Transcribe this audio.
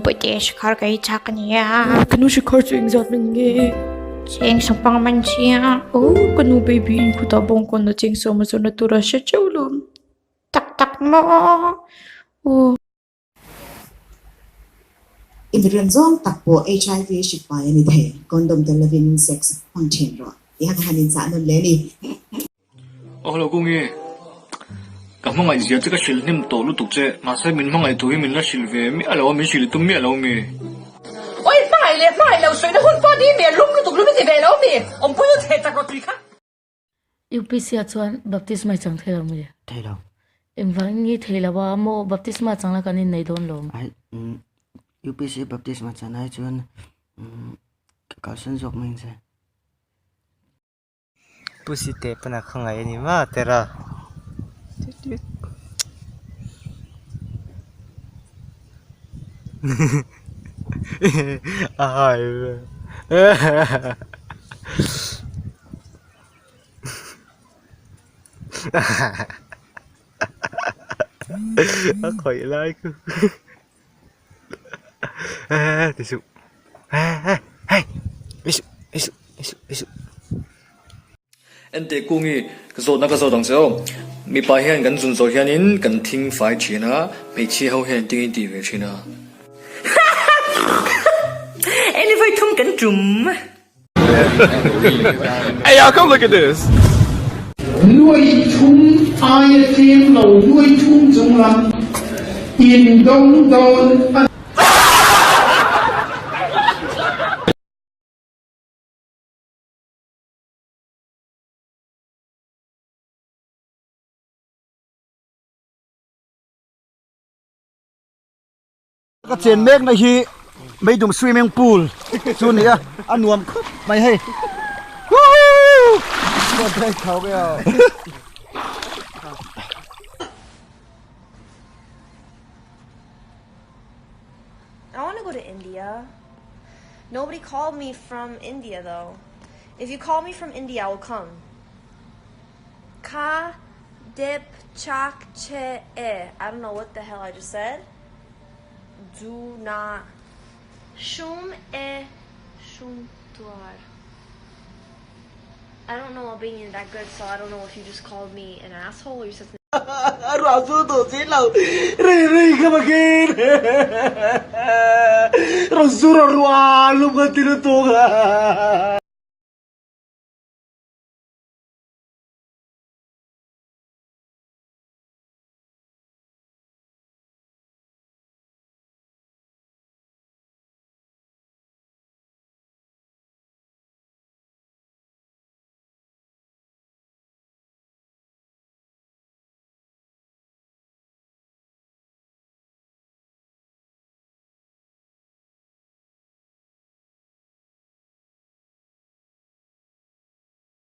Bawihte shikhar ka ei chak a nia. Ka nu shikhar chu engzat man nge? Cheng sawmpang man sia. Oh ka nu baby in khutah bawngkawn a cheng sawm a zawrhna tur a hre teuh lo. Tak tak maw? Aw. I mirin zawng tak pawh HIV hrik pai a ni thei. Condom tel lovin sex hmang thin rawh. Tiha ka han inchah nawn leh a ni. Aw hello Kungi, ka hmangaih zia che ka hrilh hnem tawh lutuk che, mahse min hmangaih thu hi min la hrilh ve miah lo a, min hrilh tum miah lo mi? Awi hmangaih leh hmangaih lo sawi na hun pawh ni mi a lum lutuk lum i ti ve lo mi? Awmpui u theh chak rawh tui kha. UPC ah chuan baptisma i chang thei lo mi? Thei lo. Engvangin nge thei lo a maw baptisma chang la kan innei dawn lo? Ai UPC baptisma chan ai chuan ka kalsan zawk mai ang che. Pussy teh pawn a khawngaih a ni ma tera a hai vel a khawih lai khu ti suh Enteh Kungi, ka zawtna ka zawt ang che aw. Mipa hian kan zun zawh hianin kan thing fai thin a, hmeichhia ho hian engtin nge tih ve thin a? Eni vawi thum kan tum. Hey y'all come look at this. Nuai thum aia tlem lo nuai thum chung lam in dawng dawn a. Ka chen mek na hi Meidum swimming pool chu a ni a, a nuam khawp mai hei. Woohoo! I want to go to India. Nobody called me from India though. If you call me from India, I will come. Ka dip chak che e. I don't know what the hell I just said. Do not. Shum e shum tuar. I don't know Albanian that good, so I don't know if you just called me an asshole or you said something. Ruah chu duh si lo, rei rei ka va khin. Rawn sur a ruah lum ka ti lutuk.